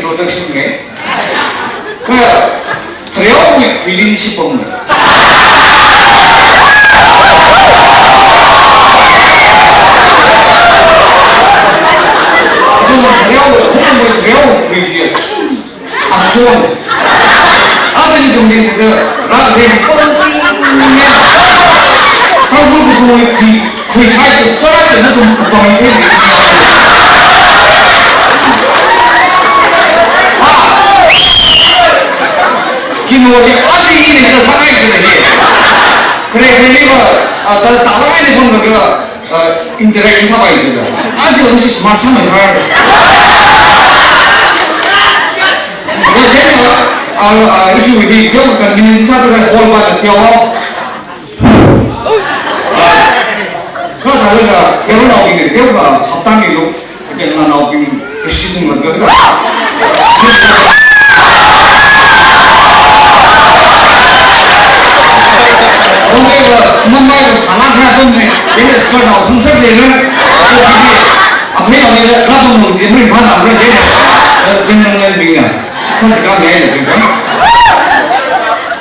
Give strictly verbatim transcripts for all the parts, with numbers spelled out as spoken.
Production ne. Kha, tharewwui feeling shipam. Athum tharewwui, athum tharewwui feeling. Achon. Athum ithumli kha, rāzeng pampi ne. Kha ithumwui khui, khuisai tu, khuirāda nathum kapampi. Ah. Kino ya, ah, ini ni kita sangai ni. Kare kare ni ba, ah, ta, ta, ta, ni pun kha, ah, interact sāpai ni kita. Aja mesti semasa ni, ha. Ya, ya, ya. Ah, ah, issue ini, dia bukan ini, satu kali call pada dia, oh. Kha sālaga, yaronnaobingli teokha hapta ni lo, kachangnaobing, kashichinlaga, Mumbai va, Mumbai va sālāk na tum ne, ina sānao sungsak lena. Aphei nao ni la, rāpam nungji, mui phanāra de, eh, tingnaobingna. Kha sāka ne, ne, ne.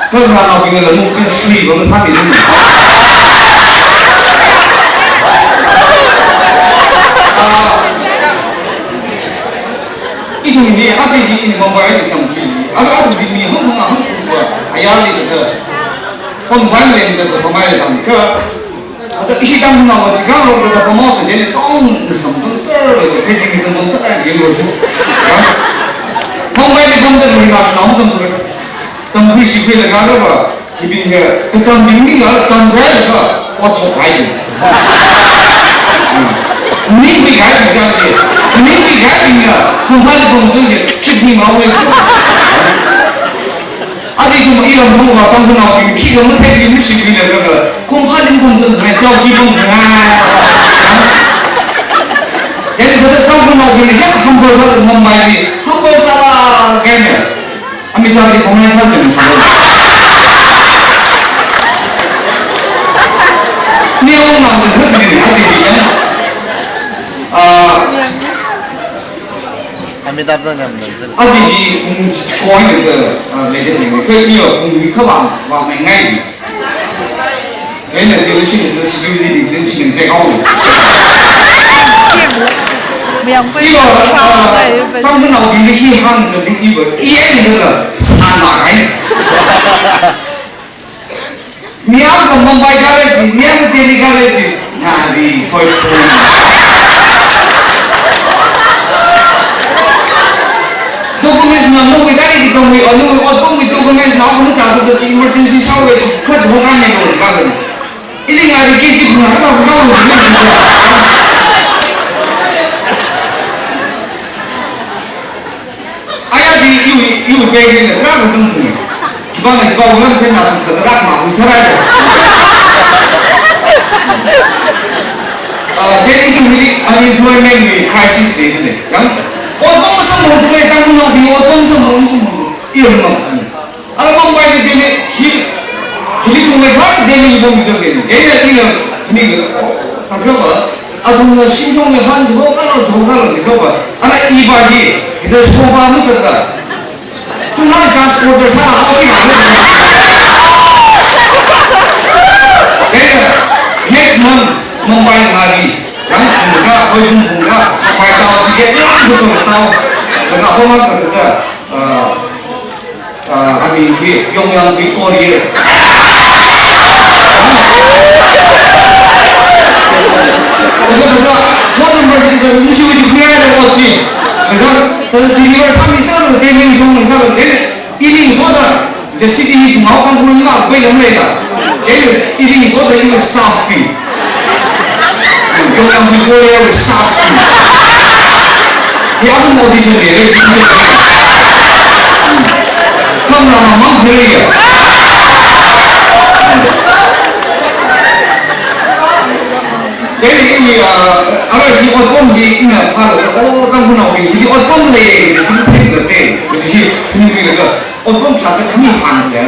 Kha sānaobingla muk free va masāmi ni. Ah, ithum hi, ati hi in Mumbai hi tampi. Ava atu di mi hung hung hung hung. Ayarli kha. Pamvai leng kha pamvai leng kha. Ata ishi Tangkhulnao va chikang lo kha pamao sa jene tong samtong ser lo, kha jing samtong ser lo. Mumbai li pamda mi ma sānao samtong. Tamkhui shikhuilaga va, hibing ya, katam bing ni la, tam rai la, ot chok rai. Ni hui rai la ka si, ni hui rai bing ya, kumhal bong zong ya, kidney mau le. Ati sum iram bong ma, Tangkhulnao bing, khi lo ma thei bing ni shikhuilaga, kumhal bong zong, mai chao ki bong zong. Jadi, kata Tangkhulnao bing, ya, humble sa Mumbai ni, humble sa la, kaya. Amitabh Bachchan pamai sāchang sālo. Ni ong ma sāchang ni, aji hi ya. Ah, Amitabh Bachchan ni. Aji hi, um, koi ni de, ah, lede ni. Koi ni yo, um, ni kha wa, wa mai ngai. Kha ina ji shi ni security ni shi ni check out. Iva, ah, Tangkhulnaobingli hi hāngda di iva, iya ni la, sāma kai. Mi akha Mumbai kāra ji, mi akha Delhi kāra ji, ngari foi pun. Documents na nui kari ki tongwi, nui otpongwui documents na nui ta ta emergency sāwe, kha hong kan ni lo ka. Ili ngari ki ji na ta ka lo. Aya di yu, yu pe ni ra ka tong ni. Kiba ni kiba ulan pe na ta ta ma hu sāra. Ah, Delhi ni unemployment ni crisis ni. Yang, otpong sāmo, Tangkhulnao bing otpong sāmo, sāmo. Iyon ma. Ala Mumbai li Delhi, hi, hili tung mai kha Delhi li bom tung Delhi. Delhi li ina, ni, oh, thangkha ba, athumna shim jong li han jo kalo, jo kalo, jo ba. Ala iva hi, ina soba mu sāda. Tuna transporter sāla hao hi. Delhi, next month, Mumbai ngari. Yang, bunga, oi, bunga, pai tao, ticket, lang, bunga, tao. Laga, homa, ka, ka, ah, Ah, I mean, hi, Yongyangpi Korea. Laga, laga, phone number hi, laga, ningshi, ningshi, khuiya, laga, chi. Laga, laga, deliver sāmi sālu, deliver sāmi sālu, eh, ili soda, je city hi, mau kan, kun, ma, bai, lam, laga. Eh, ili soda, ili staff hi. Yongyangpi Korea wui staff. Yang mau di sini, eh, sini. Kam nama mang diri ya. Jadi ini, ah, apa si otpong di ina, ah, oh, Tangkhulnao di, di otpong di, di otpong di, di otpong sāda ni hāngda.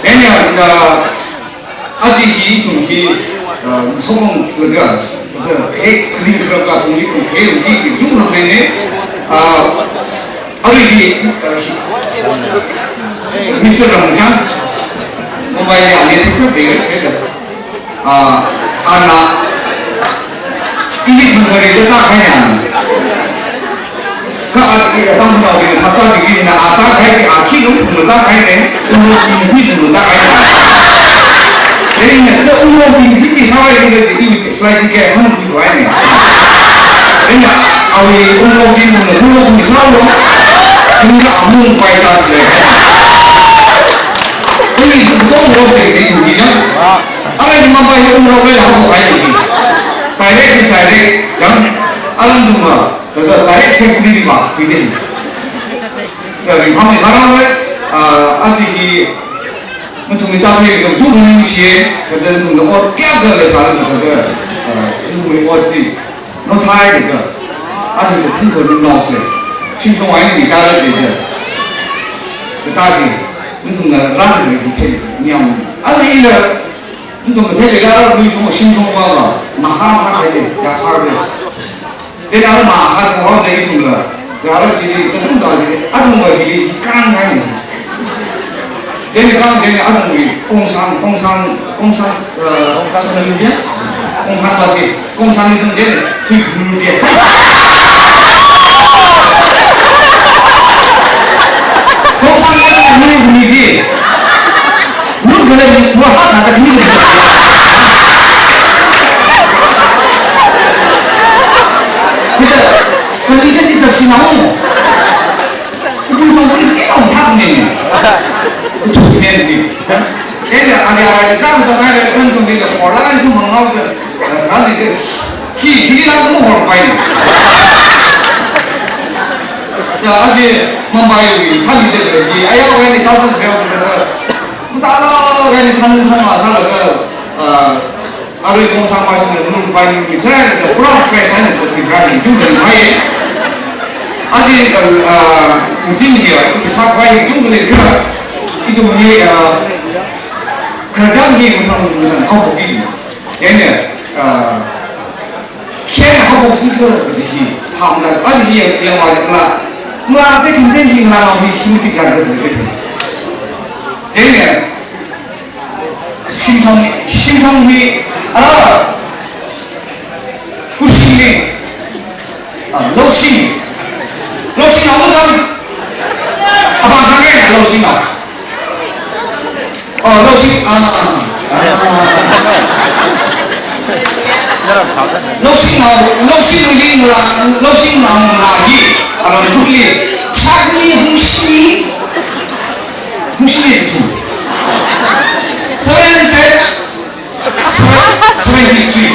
Jadi, ah, Aji hi ithum hi, ah, sokong laga, laga, eh, kring kra ka pung hi ithum hi, hi, hi, yung na pe ne. Ah, aruiva, ah, Mister Ramchang, Mumbai li ani thiksa bigger keda. Ah, ana, ili thangkari da ta kaya. Ka a ki da tang da ki thata ki ki na a ta kai ki a ki lung thang da kai ne, lung thang ki thang da kai. Ini na ta lung thang ki ki sa wai ki ki flight ticket hang ki wai ne. Ina, awui umrokli mungna umrok mi sālo. Ina mung pai ta se. Ini tu tu umrok se ni tu ni ya. Ai, Mumbai umrok le hau pai ni. Direct, direct, yang alam tu ma, kata direct factory ma, ni. Ya, ni kami kharang le, ah, aji ki Nathumwui tāmei kathum ningshi, kha nathumna ot kayākha leisālala kha, ah, nathumwui ot chi, nothai kha, athumna phungkha nungnao se, shimshong eina mi tāra de de. Kha ta chi, nathumna rāda lei phei nyam. Athumna, nathumna phei leilala, nathum shimshong va va, mahā sākahai de, ya harvest. Chieina ara mahā kahai ithumla, ara chili, chungchang chili, athumva hili, kang hai ni. Chieina kang chieina athumwui, kongsang, kongsang, kongsang, eh, kongsang ni ya? Kongsang va si, kongsang ni zang chieina, tui guru je. Kongsang ni guru ni je. Lu kala lu ha tha ta ni. Kita, condition kita sinau. Itu song ni kita orang tak ni. Itu ni ni. Kaya ada ada kita orang ada kan tu ni orang lain semua ngau ke. Kan ni ke. Ki ki lah semua orang pai. Ya, aja Mumbai ni, sani de lagi. Ayah orang ni tak tahu dia kata. Entah lah, orang ni kan kan masalah ke. Ah, arui kongsang masih menurun pai ni, saya kata pura fresh, saya kata pura ni juga ni pai. Aja, ah, mungkin dia itu bisa pai juga ni ke. Itu ni, ah, kerja ni bukan bukan apa gitu. Yang ni, ah, Khen haophok sika kaji hi, hāngda, aji hi yangva la, la te khinte hi la hi hi ti jan da de. Chieina, shimthang, shimthang hi, a, kushing ni, a, loshing, loshing a, a, a, a, loshing a. Oh, loshing, ah. Loshing, ah, loshing ling la, loshing ling la hi, ah, huli. Shakli hungshi, hungshi tu. Seven hundred, seventy-three.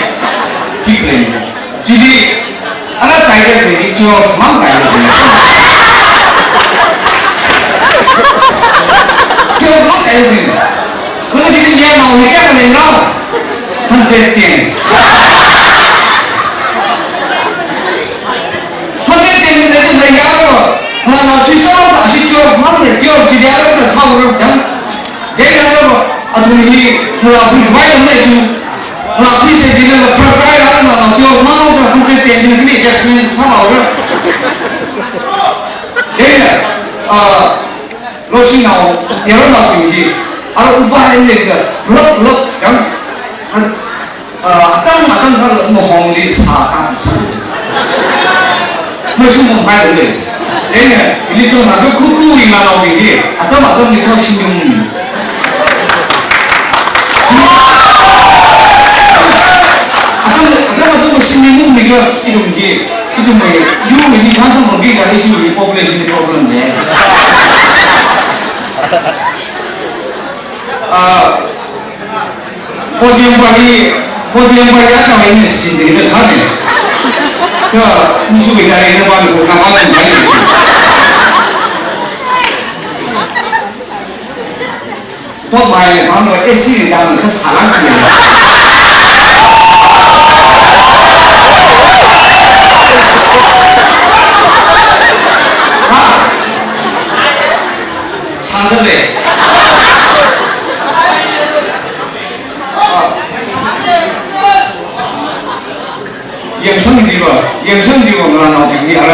Keep playing. Chili, ana tiger ni, twelve mang tiger ni. Twelve mang tiger ni. Mana chili ni yang mau ni kan ni mau. Hundred ten. Hundred ten ni ni ni yang apa? Ah, bisa apa si twelve mang ni, twelve chili apa tak tahu orang kan? Jadi apa? Aduh ni, kelas ni, why am I Last ni se chili la prakarai la na la tio mau ka hundred ten ni ni adjustment sāhaora. Chieina, ah, loshing nao, yara nao ni, ara upai le ka, lok, lok, yang, ah, atang, atang sāla mahong li sā ka, sā. Mashung mong hai le. Chieina, ili chong na ku ku ina lo ni, atam atam ni kau shing yung. Atam, atam atam shing yung ni ka, ilung ye, ilung ye. Yung ni kan sang mong ki ka issue ni population ni problem ni. Ah, Podium pa hi, podium pa ya ta mai ni sin de ta ne. Ka, musu bi ta ne ba ko ka ba ni. Pok mai ne bang ko A C ni ta ka salang ni. Ha? Sāda lei. Yangshang jiva, yangshang jiva ngalānaobing ni ara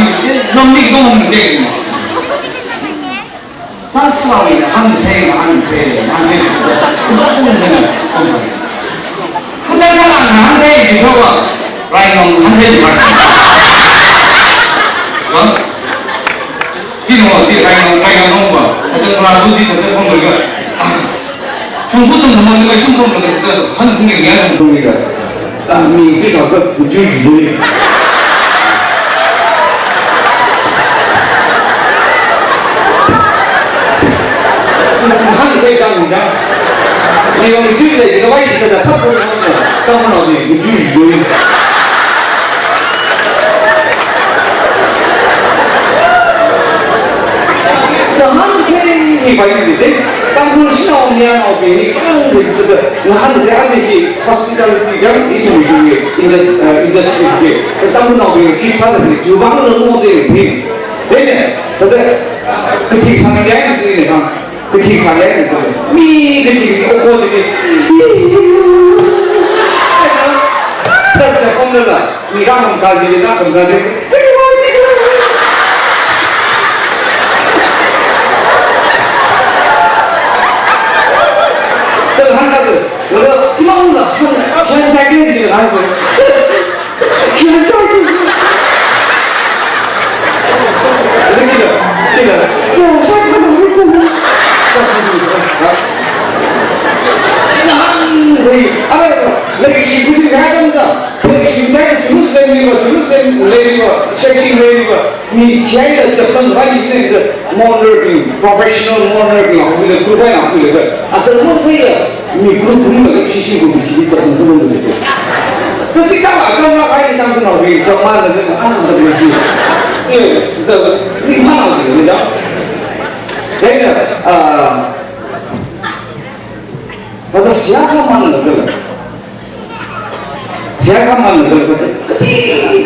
ni, nong ni kong hong jeng. Chance la ni, hāngthei, hāngthei, hāngthei. Kuda kuda kuda. Kuda kuda hāngthei, si kho wa. Rai nong hāngthei, si kho wa. Chino, chi rai nong, rai nong nong wa. Kachang kura tu chi kachang kong kong ka. Shongfa tung mo ni ka shongfa tung ka, han kong ni ya shongfa tung ka. Ah, mi chi sa ka kuju ji. Hāngthei kang da. Ni yong ji le, ni wai shi ka da thap ko na. Kang na ni kuju ji. Kahāng kharing hi pai ni de, Tangkhul shanaonaobing hi kahāng de de, ngahān de aja hi hospitality kang ithum hi, in the, uh, industry hi. Tangkhulnaobing hi sāda hi, jubang lo mo de hi. De ne, de, kachi sāngai ni ne ha, kachi sāngai ni. Mi kachi ko ko de. De, de, kom de la. Ni rākhamkha ji, rākhamkha ji. Tangkhul hāngda, wala, chimang la, hāng, hāng chai ji, hāng. Hāng chai ji. Wala, kila, kila. Ko, sa, ko, ko, ko. Sa, ko, ko, ko. Ha? Nahāng, hei, ala, lei, shi, kuti, hāngda. Shimlai Jerusalem liva, Jerusalem leiva, Shakespeare leiva, mi chai la chapsang rai ni ne, mourner bing, professional mourner bing, hong le group ai hong le. Asa mo kaya, mi group ni ma shishi group shishi chapsang tu mo le. Kasi ka ma ka ma rai ni tang na ri, chapma le, an na ri. Ye, the, ni ma na ri, da. Then, uh, Kata siyasa man na kala. Siyasa man na kala kata. Kati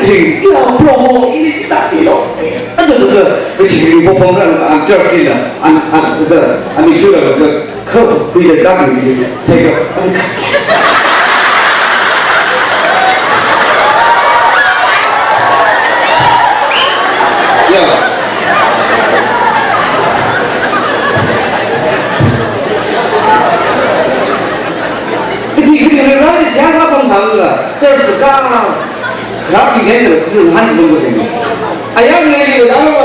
kring, ya, promo, ini kita, you know. Ada kata, kati kring, promo kan, an church ni lah, an, an, kata, an itu lah, kata, kau, bila tak ni, hei kau, an kata. Ya. Kachi, kachi, rally siyasa pamsāla, church ka, ka ki ngai na si han bang bang. Ayang ngai ni da wa,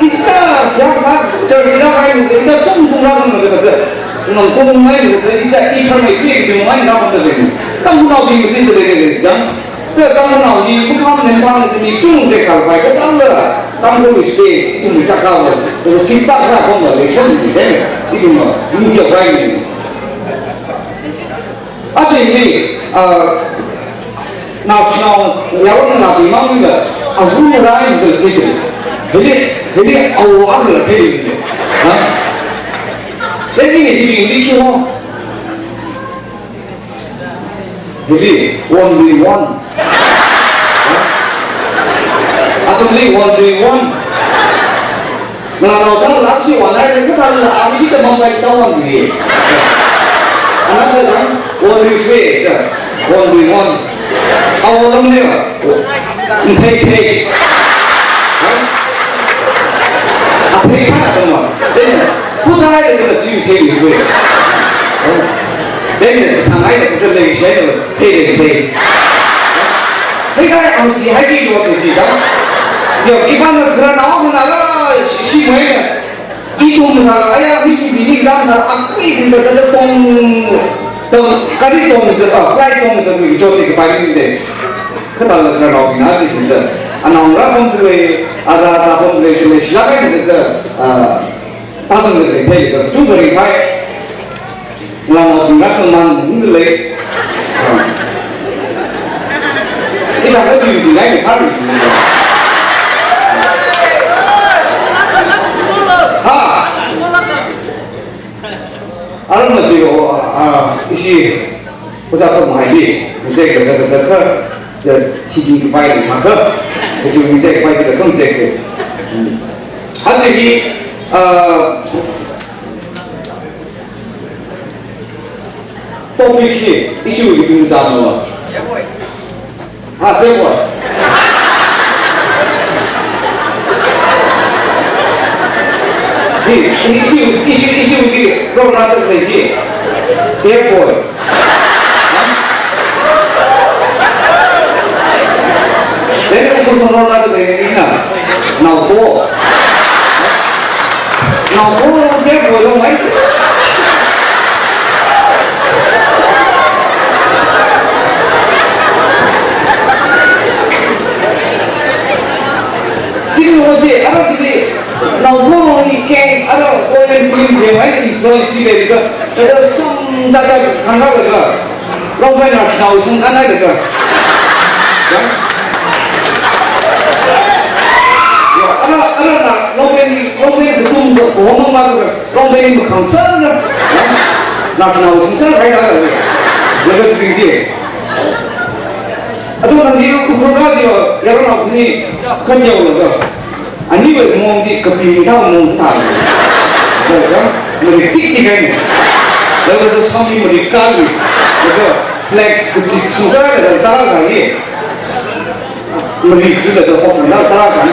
isa siyasa, church na kai ni, ita tung tung na tung na ka. Ngam tung mai ni, ita ita mai ki ki mai na bang bang. Kam na bi ni si de de de. Ka Tangkhulnao hi, kupham nengphang ni chungda sāpai ka tangda, Tangkhul space, ithum chaka wa, ithum chaka wa, ithum ni de, ithum ni kya pai ni. Aja hi, ah, naoshinao, yaron na bi mang ni da, a hu rai ni de, de. Hili, hili, awo a la de. Ha? Jadi ni, ni, ni, ni, Hili, one v one. Ha? Athumli one three one. Ngalānao sālala ashi one nine, kathālala ashi tamampai ta one three. Another one, one three three, one three one. Awo lam ne, nthei thei. Ha? Athei pha tama. Then, putai le ka chi thei ni sui. Then, sangai le ka le shai le thei le thei. Hei kai ang chi hai ki lo ki da. Yo, ki pan na kura na na la shi mai. Ithum sālala, aya, mi chi bing ni dam sālala, akui bing da da tong, tong, kari tong za, ah, flight tong za, mi cho te kapai ni de. Kathālala khararnaobingna chi bing da. Anao ra tong le, ara sa tong le, le, shila kai de, ah, pasang de, de, de, tu bari pai. Ngalānaobing rākhamang lei. Ah. Ina ka tui tui ngai ni phari. Ha. Alam na tui o, ah, ishi. Oja ka mai ni. Mujek ka ka ka ka. Ya, sidi ki pai ni sa ka. Ka tui mujek pai ka ka mujek se. Hmm. Hati hi, ah, Topic hi, issue hi kum chang lo. Ha, table. Hi, issue, issue, issue hi, wrong rather than hi. Table. Then kum chang lo rather than hi na. Naopo. Naopo long keng boy long mai. Chili ho je, ara chili. Naopo long ni keng, ara Korean film je mai influence le ka. Ka sum da da khangda ka. Longpen na shnao sung kanai leka. Ya? Ya, ara, ara na, longpen, longpen katum ka, kohong ma ka, longpen ni makhang sar na. Ya? Na shnao sung sar kai da ka. Leka tu bing je. Atu nang ji, ukhur ka ji, ya, ya, na ni, kan ya, leka. Aniwui mong di kapi mi thao mong thao. Laga, mari tik tik kan. Laga tu sami mari kali. Laga, black kuchik susar laga tara kali. Mari kuchik laga pok na tara kali.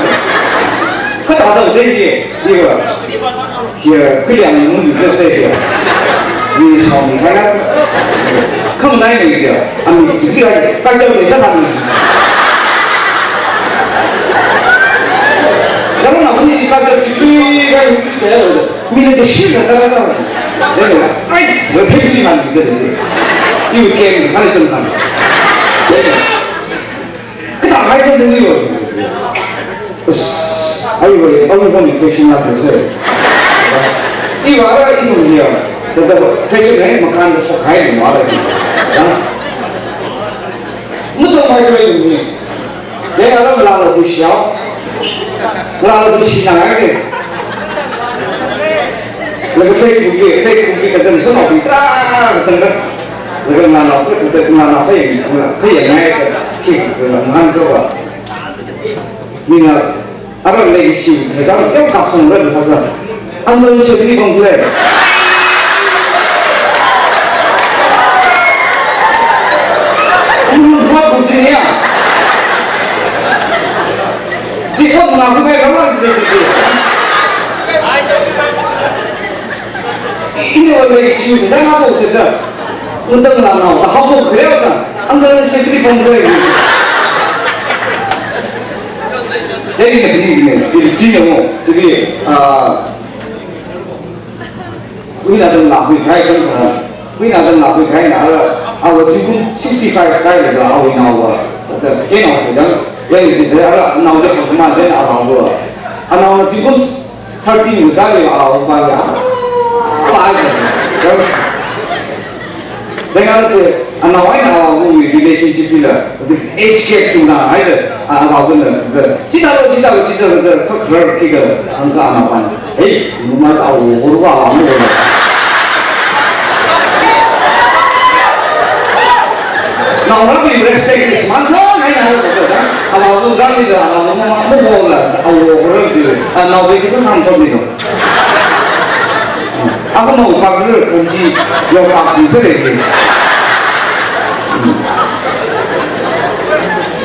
Kata tao de ye, ye ba. Ye, kaliang mun ni kese ye. Ni sami kaya. Kam nai ni ye. Ami chili ai, kaja ni sa kami. Lalu na kuni kaja chili ai, mi ni shi na tara tara. Ai, so kemi si man de. You came sai tun san. Kita hai kan ni yo. Us, ayo, ayo, ayo, ayo, question na kese. Iwui ara iwui ya. Tata question hai makan sok hai ni mara ni. Ya. Mutu mai ko ni. Ye ara la la bu xiao. La la bu xi na ke. Laga Facebook li, Facebook li kata ni sama pitra kata. Laga nana ko, kata nana ko yang, ko yang ngai ko, ki ko ngan ko ba. Mina, ara lei shi, ne dang yong kap sang ra sa sa. Ang lo shi ni bang le. Ang lo ha bu ji ya. Ji ko na ko mai ra ma ji ji. Ina wa lei shi, ne dang ha bu se da. Undang la nao, ta ha bu kre ta. Ang lo shi ni bang le. Jadi, ini, ini, ini, ini, ah, wina dan la hui kai kan kan. Wina dan la hui kai na, ara, awa zingkum sixty-five kai la, awa ina wa. Kata, kena wa dan, yang isi, ara, nao de kuma dan, ara, wa. Ana wa zingkum thirteen kai la, awa ba ya. Ba ya. Dengan tu, anawai na awui relationship ila, age gap tu na, hai da, a, awui na, da, chita lo, chita lo, chita lo, da, tak rar ki ga, ang ka ana pan. Hey, mama ta awu, awu ba, awu. Na orang ni respect ni, semansa, hai na, da, da, da. Awui lungli da, awui mama, mama la, awui lungli da. Anaobing kathum hāngkhuilu. Ako mau paklu kumji, yo paklu sāra.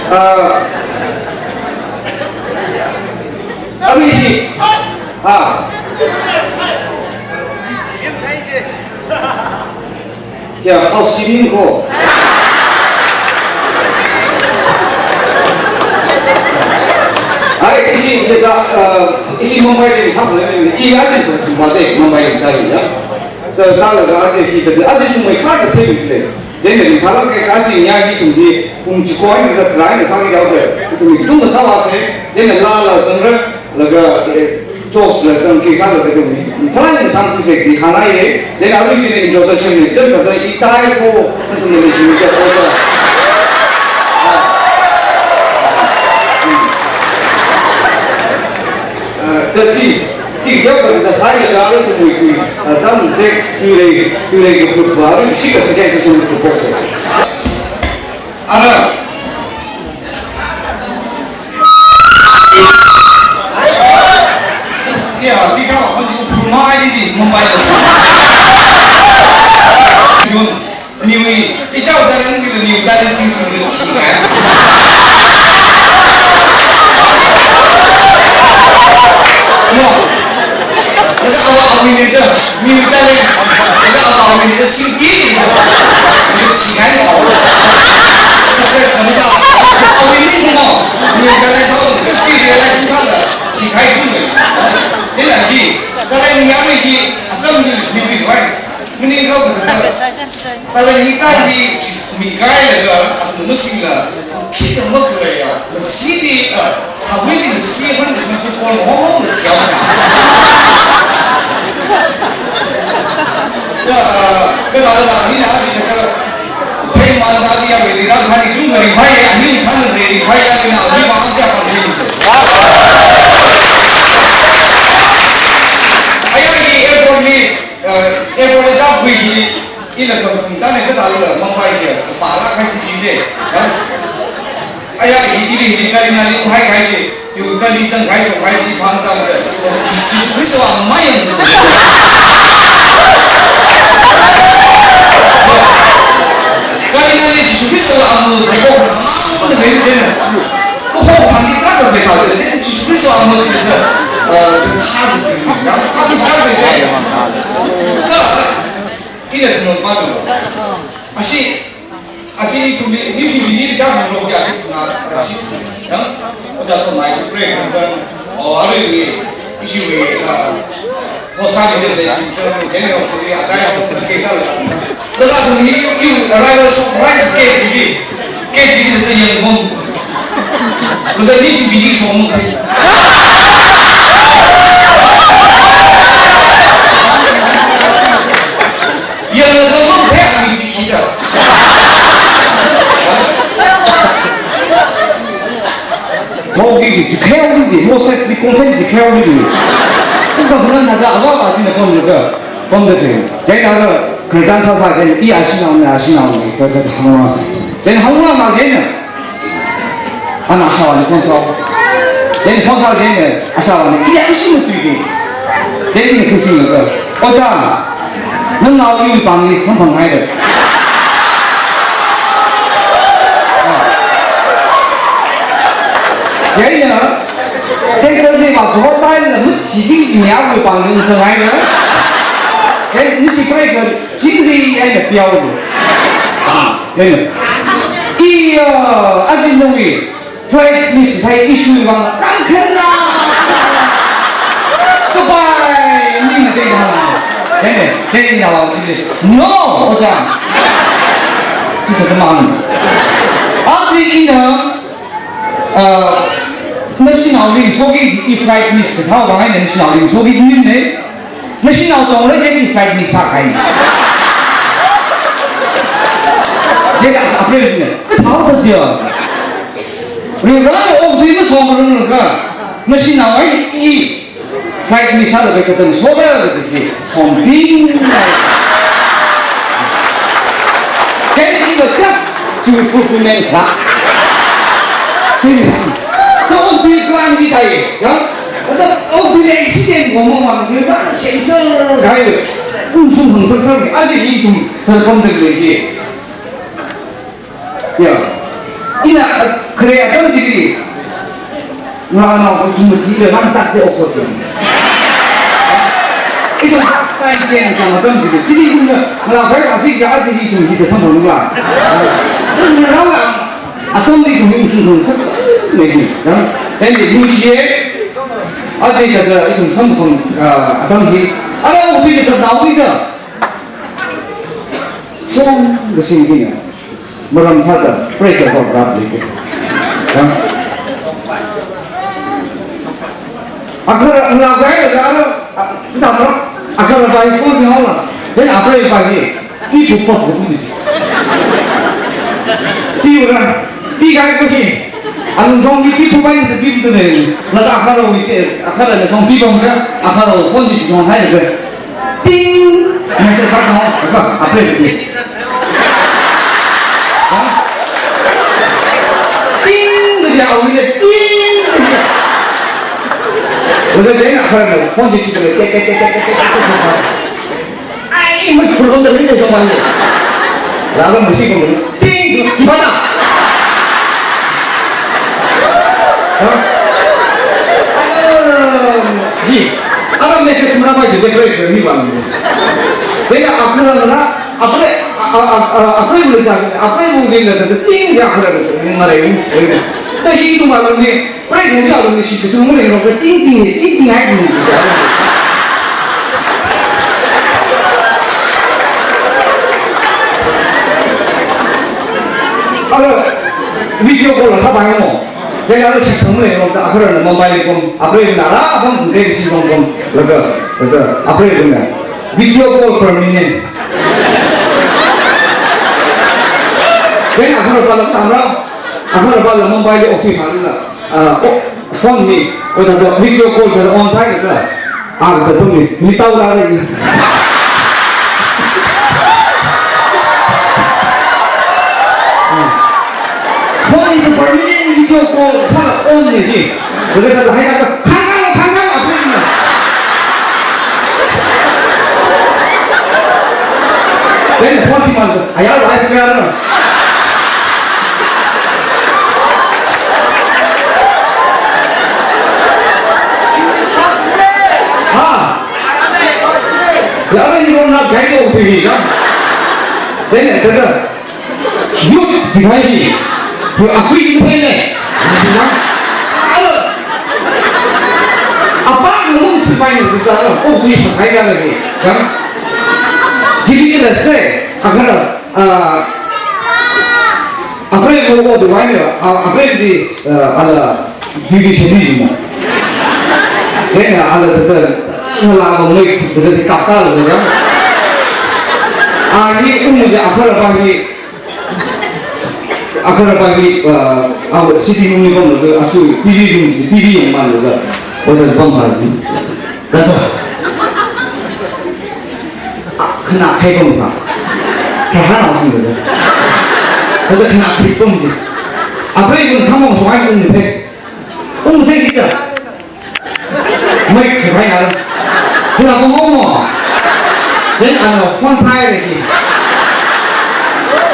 Ah, Amishi. Ha. Kya, how singing ko? Ai, ishi, ishi, uh, ishi Mumbai li hap le, i aji tu mate, Mumbai li tali ya. Ta, ta la ga aji hi ta, aji tu mai kar ta te le. Chieina ringphālāk kahai kachi nya hi ithumli pung chiko eina tharan eina sāki yaoda, ithumli ithum masāvāsa, chieina laa la zangra, laga, eh, jokes la zangki sālaga ithumli. Tharan eina sāki sāki khana ye, chieina aruili introduction ni, chieina kathā itai ko, ithumli shimli kya ko da. Ah. Hmm. Ah, kachi, chi kya ko da sāya kala ithumwui, ah, zam zek, tuirei, tuirei kaphut va, ishi ka second session kaphoksa. Ara. Ya, chi ka, ko chi Burma ai chi, Mumbai lo. Jun, niwui, ichao talent chi, niwui talent sing sing chi, eh. No. Laga awui ni da, mi da le, laga awui ni da singki da, singkai. Success na masa, awui ni mo, mi da le sa, laga singki da le sa da, singkai tu le. Ina ji, da le ni ami ji, atam ni, ni bi wai. Mini kau kata. Talent hi kai hi, mi kailaga, atam masingla, khikha makhalei ya, masili, ah, sāwuili masi hon kasā football hong hong da chiao da. Ka, ka la la ni na ji kata, phei man sa ni ya, ni ra sa ni tu, ni phai ya, ni khan ni phai ya, ni na, ni ma sa ka ni se. Aya ni airport ni, eh, airport ni ta bui hi, ila kam kum ta ni kata la, Mumbai ya, kapala kai si ni de. Ha? Aya, hi, hi, hi, kali na ni hai kai ke, tu kali zang kai so kai ni phang ta ke. Jisu Kristo a mai. Kali na ni Jisu Kristo a mu ko ka ma so de ke. Ko ko ka ni ka so de ka de. Jisu Kristo a mu ke. Eh, ta de ya. Ka, ka de. Ka, ina tuno pa no. Ashi, ashi ithumli, ithumli ni kya hanglo kya ashi na, ashi, ya? Oja to mai pray kan zang, o, aruiwui, ishiwui, ah, hosa mi de zang, zang, zang, zang, zang, akai, zang, zang, zang, zang, zang, zang, zang, arrival surprise ke, ke, ke, ke, ke, ke, Kuzani si bidi song kai. Yang song kai ang si kita. Tau di di, di kau di di, Moses di kau di di. Bukan bukan ada apa apa di nak kau nak. Pamda thei. Chieina ara, khararchan sāsā chieina, i ashinaona, ashinaona, da, da, da, hāngvāsa. Chieina hāngvāma chieina, ana ashāvāli phone sā. Chieina phone sā chieina, ashāvāna, i ashina tuiki. Chieina ina khuisinglaga, Oja, nanao iwui pāngli samphanghaira. Chieina, Cancer li va Jehovah la mut sibing jingya wui pāngli zanghaira. Kei ni si pray ka jingri ai na piao lu. Ah, kei na. Iya, aji nungwi flight miss sai issue vang kangkhen na. Goodbye, ni na dei na. Kei na, kei na lao chili. No, Oja. Chili ka mang. Aji ina Ah, nashinaoli soki ji, i flight miss kasā vang eina nashinaoli soki ji ne. Nashinao tongla je i flight miss sākahai. Je ka, ka April ne. Kathāda dia. Ri ra o ji masong rung ka. Nashinao ai i. Flight miss sālaga kathāda soda kaji hi, sombing. Kei ina just to fulfillment la. Ka okthui plan ki thai, ya? Kathā okthuili accident wungmamang, ni ba semser kahai. Ungshung hāngserser, aja hi ithum thāda pamda lei hi. Ya. Ina, khare atam chili, ngalānao kathum mati le rāngatei okot. Ithum class nine ten tang atam chili, chili ithumna, ngalā bai kasi ya aja hi ithum hithāda samphangla. Ithum rāngatei, atam chili ithum ungshung hāngserser, ni hi, ya. Then ithum shi, aja hithāda ithum samphang, ah, atam hi. Ara okthui kathā naoli da. Phone kasing hina. Maram sāda, break the rock rap lei. Ha? Akhara, ngalā bai laga, a, nda ma, akhara bai phone singhaola. Then apreiva hi, pi pu pa pu pu ji. Pi ura, pi kahai ko hi. Alungzong hi pi pu pai ni pi pu ne. Laga akharawui te, akharana zong pi pam ka, akhara phone ji zong hai ka. Ting! Message sāsang, ka, apreiva hi. Ha? Ting! Kaja awui le, ting! Kaja. Laga chieina akharana phone chi chi le, te, te, te. Ai, mai phulon da ni de jong mai. Laga masi ko. Ting! Mana? Ha? Alam, hi. Alam message mana mai de break mi bang. Then akhara na, apre, a, a, a, apre bule sa, apre bule na, ting ya akhara na, ngarai. Tahi tu malam ni, break ni alam ni shi kusung ni ro ting ting ni, ting ting hai ni. Ara, video call la sāpai mo. Then ara shitsang le mo, akharana Mumbai pam, apreiva na ra pam, de shi pam pam, laga, laga, apreiva na. Video call permanent. Then akharava la tamra, akharava la Mumbai le okthui sāla. Ah, oh, phone ni, oh, the, the video call the on side the, ah, the phone ni, ni tau la ni. Ah. Phone ni the permanent video call sāla on ni ji. Laga the hai the, khang khang, khang khang, apreiva na. Then phone chi man, ayar live kaya na. Ha. Laga ni ron na jai to tu hi ka. Then, then, youth divide. Yo akui ni pele. Alo. Apa nung sipai ni buka lo. Oh, kui sakai ka lagi. Ka. Jadi kita se, agar, ah, apreiva ko divide, ah, apreiva di, ah, ala Duty shadi mo. Then ala the, the, ngalā ko mai the, the kap ka lo ya. Ah, hi um ja akharava hi. Akharava hi, uh, our city nung ni pam lo, asu T V room, T V yang man lo. Oda pam sa. Laga. Ah, khana khai pam sa. Kha hana sing lo. Oda khana khai pam ji. Apreiva thang mo so ai um the. Ungthei kida. Mai khuihai na. Khuihai ko mo mo. Then ana phone sāhaira ki.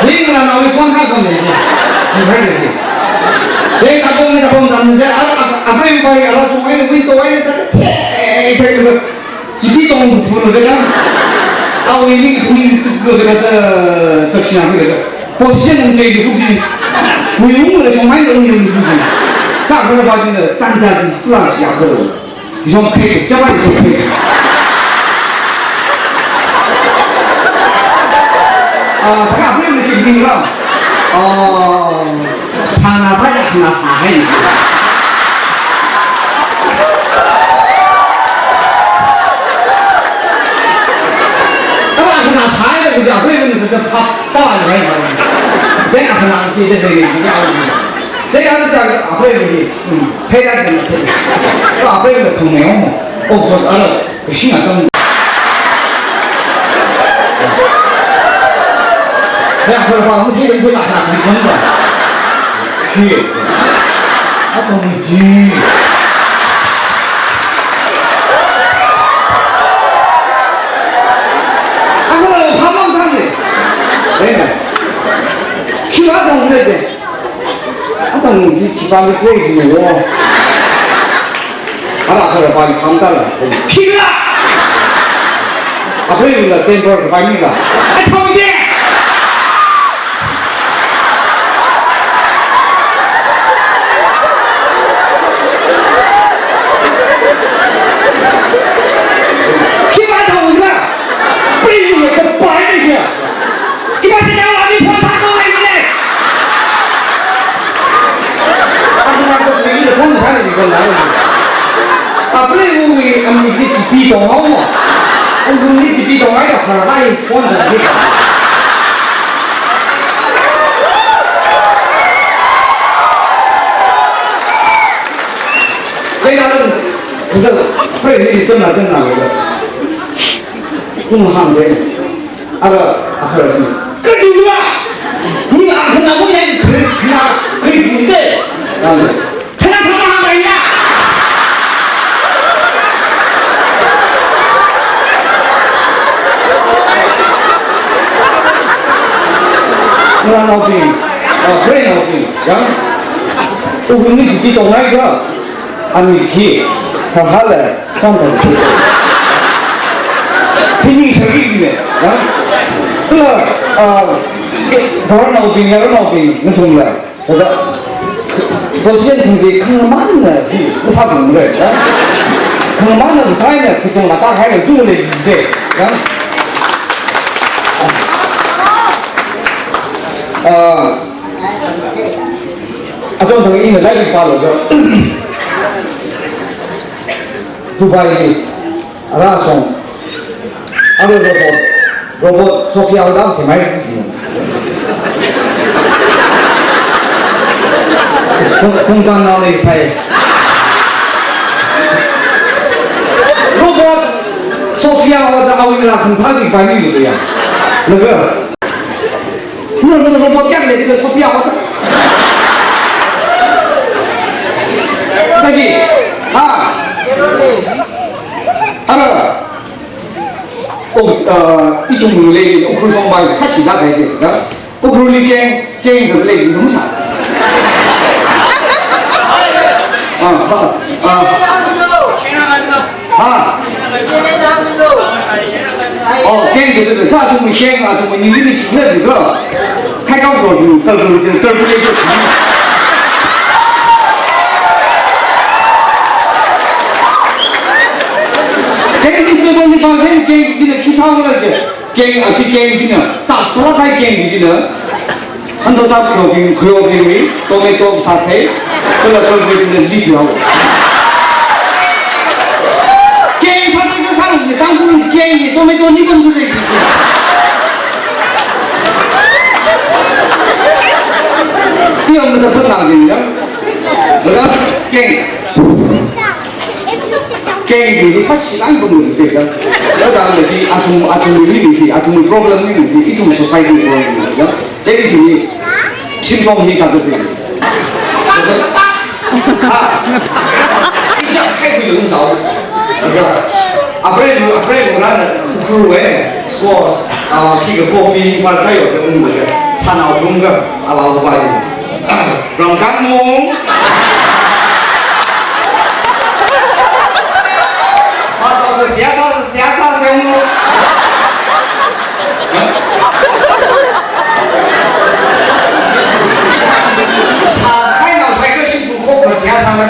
Ling la na phone sāhaira ki. Khuihai ki. Then ta phone ta phone ta then a, a, apreiva bai ala chunghaira, window haira ta. Hey, hey, hey. Chili tong phun lo kata. Awui ning ning lo kata, taksina lo kata. Position ung chei lo fuji. Mui ung lo chong mai lo ung lo fuji. Ka kala ba jin lo, tang ja ji, kula sia ko lo. Jong khe, chapa jong khe. Ah, taka apa yang bikin bingung? Oh. Sāna sāya, na sāhai. Kala na sāya, kuja apreiva na pap, pap, hai, hai. Jai na ki de de ya. Jai na ta apreiva ni. Hmm. Phela de. Ko apreiva thong me mo. Oh, ko ara. Ishi na tam. Ya, ko pa mu ki de la na ki mo. Ki. Athumwui chi. Athumwui phamang thang ne. Eh, khiwui athumwui ne. Athumwui chi khipāli khui ji wo. Ara kharā pāli pham tala. Khila. Apreivawuila temper kapai mila. Ai, pham de. Khipā thang la. Preivawuila kapai ni ya. Khipā si chao ami phone thākdalei le. Athumna kapi le phone thāli ko la. Apreiwui amik chi pi tong hao mo. Angum ni pi tong ai da kharā phone da ni. Lei na lo. Kuda, preiwui chi chānna chānna le. Kum hāng de. Ara, akha ni. Kadula! Ni akhana ko yang kri-, kri-, kri-, kri-, de. Ang. Khana khana mai ya. Ngarānaobing, ah, preiwui naobing, ya. Ungni chi tongai ka. Ani khi, ha, hala, samphang khi. Hili shaki ne, ha? Kala, ah, ngarānaobing, ngarānaobing, nathumla. Kaja, position thumwui khangamanna hi, masāthumra, ha? Khangamanna design na, kachang mata haila tule, ha? Ah, Achon thang ina lairik pālo jo. Dubai li, ara shong, ara robot, robot Sophia Hoda semai. Kung, kungkang nao lei sai. Robot Sophia Hoda awui rākhang phāli pāni lo ya. Laga. Nana, nana, robot yang lei, Sophia Hoda. Tadi, ha. Ara. Oh, uh, ithumli, Ukhrul shong bai, sāshida bai de, da. Ukhrulli keng, keng zat lei, ithum sā. Ah, ha, ah. Ha. Oh, keng ji de, ka tu mi keng, a tu mi ni ni ki le de. Khai kau ko du, kau ko du, kau ko le du. Keng ni se bo ni pa keng, keng ji de ki sa wo le de. Keng, a si keng ji na, ta sa la kai keng ji na. Hando ta kyo bing, kyo bing mi, tomato sa thei, kala kala bing mi li kyo. Keng sa thei sa ni tang ku keng ni tomato ni bang ku de. Iyo, mi ta sa thang ni ya. Laga keng. Keng hi sāshi lang pamlu te ka. Laga le hi athum, athum ni hi, athum problem ni hi, ithum society problem ni ka. Te hi ni, shim kong hi ka te. Ha. Ija khai bi lung zao. Laga, apre, apre mo na na, kru eh, sports, ah, ki ka kopi, far kayo ka um ka. Sana um ka, ala upai. Rongkang mung. Matau se siyasa, siyasa se mung. Sa kai nao sai ka shi ku ko ka siyasa na.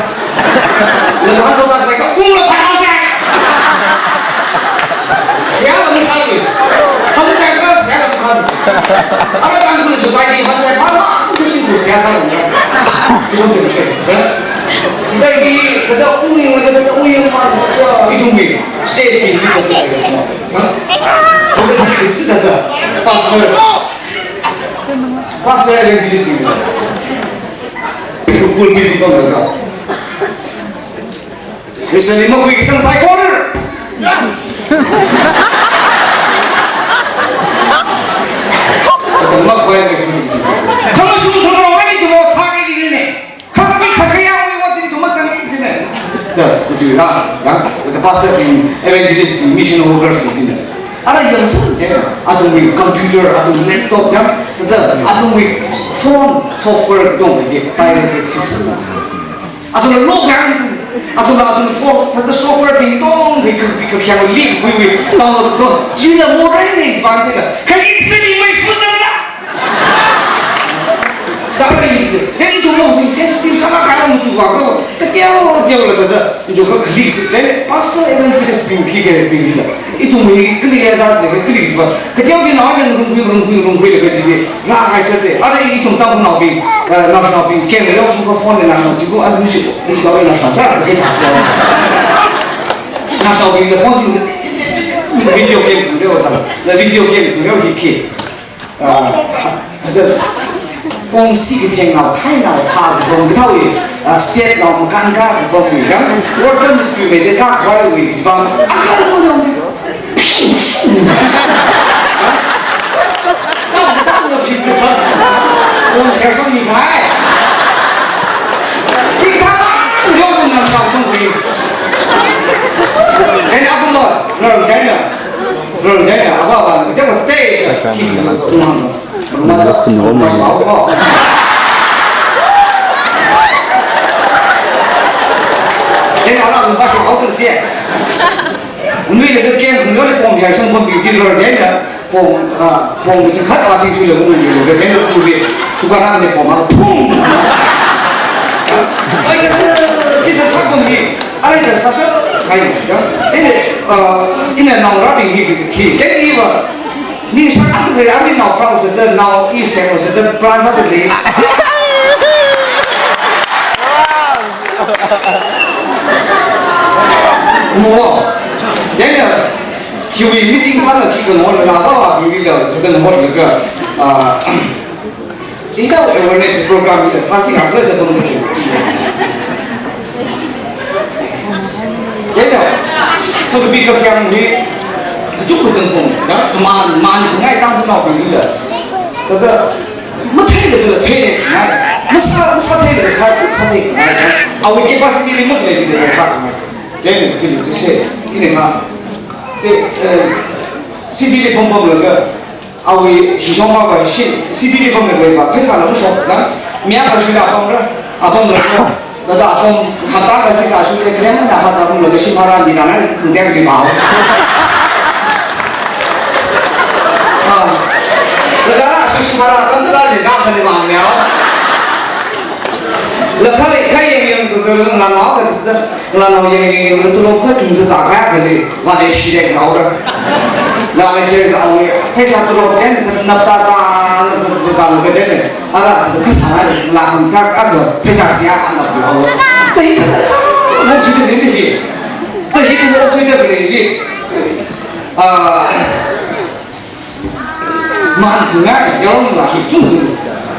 Lo han lo ka sai ka ung lo pa nao sai. Siyasa na sa ni. Han sai ka siyasa na sa ni. Ara kan ku society han sai pa. Kashi ku siyasa na. Cuma tu ke. Tapi kada uni, kada uni yang mana? Itu mi. Stage ni tu. Ha? Kada kita sida. Pastor. Pastor ada di sini. Pukul bi di mana? Misalnya mau pergi sang sai corner. Kada mak bai pergi. Kamu suruh orang itu mau cari di sini. Kami kami yang Da, udu ra, ya, the pastor bing, evangelist bing, mission workers bing, thina. Ara yangsan je, athumwui computer, athumwui laptop jang, da, athumwui phone software dong, ye, pirate system. Athumla log yang, athumla athum phone, thāda software bing dong, bing, bing, bing, yang leak, bing, bing, download dong, chila mo rai ne, bang, thina. Kali sini mai futa na. Dāli, hili ithum mong sing sensitive sālāk kahai machuva ko, kateo, teola thāda, jo ka kali si le, pastor evangelist bing khi ke bing la. Ithum hi kali ya da de kali ba. Kateo ki na yang rung rung rung rung rung le ka ji. Ra hai sa de. Ara ithum tam na bing, eh, na na bing, ke le yo ko phone le na na ji ko an mi si ko. Ni ka na na da de. Na na bing le phone sing video game le wa da. Na video game le hi khi. Ah, ada kongsi katheng nao, thai nao, tha, bom kathau i, ah, state nao, makangka, bom i, kan, world cup tu me de ka, wai wi, bam, akal mo yong. Kam ta mo phi ta. Kong kya song ni mai. Tik ta, yong kong nam sao kong wi. Then aku mo, no, China. Rarjai na aba ba, jai ba tei, ki, nang, nang, nang, nang, nang, jai na ala nang ba shi hao tu jai. Unui le ke kem, unui le pom jai, song pom beauty rarjai na, pom, ah, pom chi khat a sing thui le, unui le ke jai na tu le, tu ka na ne pom a, pum. Ai, ka, chi ka sa pom ni. Arui da sasa, hai, ya. Ini, uh, ini nang rabi hi, hi, jadi iwa. Ni sa aku beri ami nao pau sedar, nao i sem sedar, plan sāda beri. Mo. Jadi, kiwi meeting kan ki kan hor la ba wa, kiwi la, kan hor la ka, ah, Ita awareness program ita sāsi ngakla da pang maki. Yada, kakapi kakhiang hi, kachuk kachang pong, ya, kaman, man, ngai tang pong nao pong ila. Tada, mathei la la thei ngai, masā, masā thei la sā, sā thei ngai, awui capacity limit la jida la sā ngai. Then, jida jise, ini ka, eh, eh, C B li pong pong la ka, Awui hishong ma ba shi, C B li pamna ba, pheisā la mushok la, mi akha shuila pamra, apamra. Dada apam, hapta kashi kashuila, klemna hapta pamla, shim hara mi dana, khangdeng mi ba. Ah. Dada, shim hara, pam dada, le, ga khani ba, mi a. La khale, khai yang yang, zuzur, la, la, la, la, yang, yang, yang, tulop kachungkha zākha kali, vāle shire ngaora. Vāle shire ngaora. Pheisā tulop jen, napcha cha, napcha cha, napcha cha, jen. Ara, kasā, la, hangka, ara, pheisā siya, anap ngaora. Tahi, tahi, tahi, tahi, tahi. Ah, Man ngai, yaron la hi chung chung.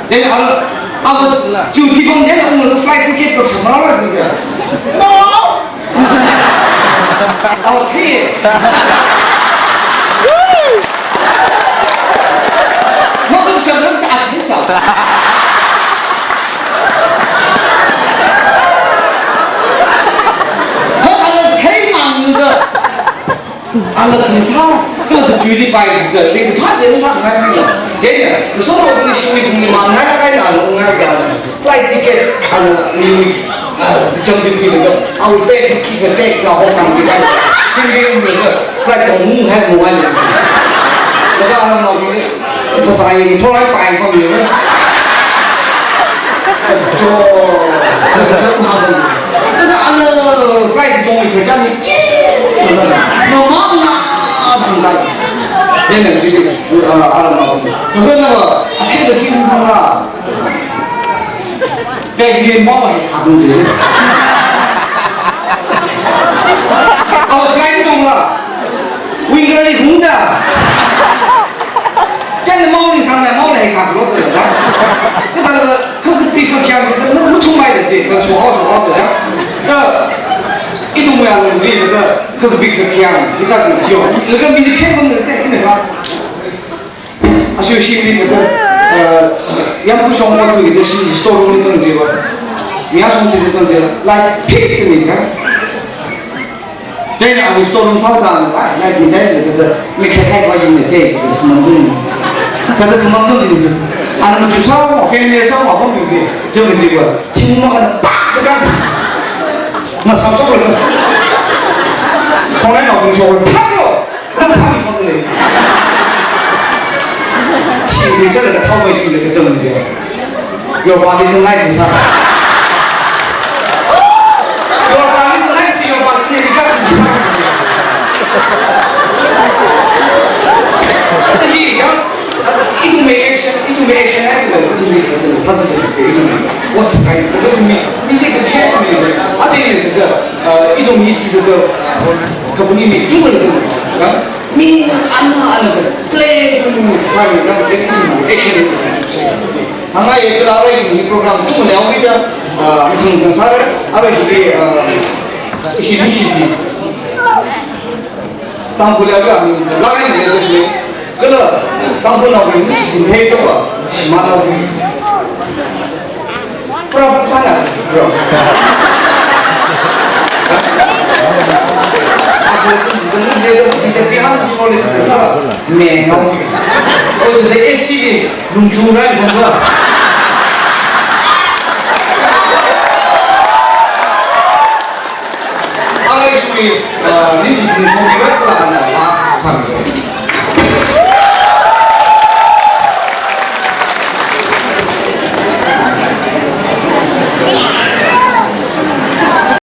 Then al, al, chu ki bom then ung flight ticket ko samra la chu ya. No. Al thi. Ma ko samra ka at ni cha. Ko al thi mang da. Ala khangthā, kala kachuili pai kaja, li kaphā je masāngai mila. Jene, kasonao kani shimli pungli mangai la kai la lo ngai ka. Flight ticket, ala mi mi, ah, kacham di mi lo. Awui pay ki ka tek ka ho kam ki ka. Shimli mi lo. Flight ko mung hai mung hai. Laga ala mo mi. Pasai ni thorai pai ko mi lo. Jo. Laga ala flight ko mi ka ni. Mama na, tanggal. Yena ji, ah, alam na. Kena ba, athei da kin ra. Pegli mo mai kha dun de. Aw flight dong la. Window li hung da. Chang mau ni sang na mau lai ka lo da. Ka da la, ka ka pi ka kya ka mu mu thung mai da ji, ka so ho so ho da. Da. Ithum ya lo ni da. Ka pi ka kya, ni ka yo. Laga mi ni khen mo da ni ka. Asu shimli kada, eh, yang ku shong ma ku da shi store room zang je ba. Nia shong je zang je ba. Like, pick ni ka. Then I will store room sound down. Why? Like, we tell you, the, the, we can take what you need, take, the, come on, do. That is, come on, do. Ana machuk sāhaowa, family sāhaowa, pammi chi, chungmeikha chi va. Chungmei makān, pak, the gun. Masāshokra. Khongnainaobing shokra, thaklo. Nang phāmi pamle. Chi, mi sālaga thaomei chi le kachungmei chi. Yorpāli chungnai kusā. Yorpāli chungnai, yorpā chi ni kakusā. Hi ya, ithumwui action, ithumwui action ai, ithumwui, ithumwui sāsā, ithumwui. What's the kind? Ithumwui, mi ni kakhe mi. Ate ni ka, uh, ithumwui chi ka, uh, company mi chungkha chungkha. Mi ana ana play sāmi ka, ithumwui action chukse. Hāngngai kala arui hi program tum leo mi da, ah, meeting kan sāra, arui hi, ah, ishi ni ishi ni. Tangkhul ya ka mi ta, la ni le le. Kala, Tangkhulnaobing ni ishi ni hei to ba, shimānnaobing. Prof thana, bro. Aja, kan ni le le, ishi ka ji ham ji mo le si na. Me, no. Oh, the S C D. Lungthu rai bangla. Arui shui, ah, ni ji ni shui rai kala na.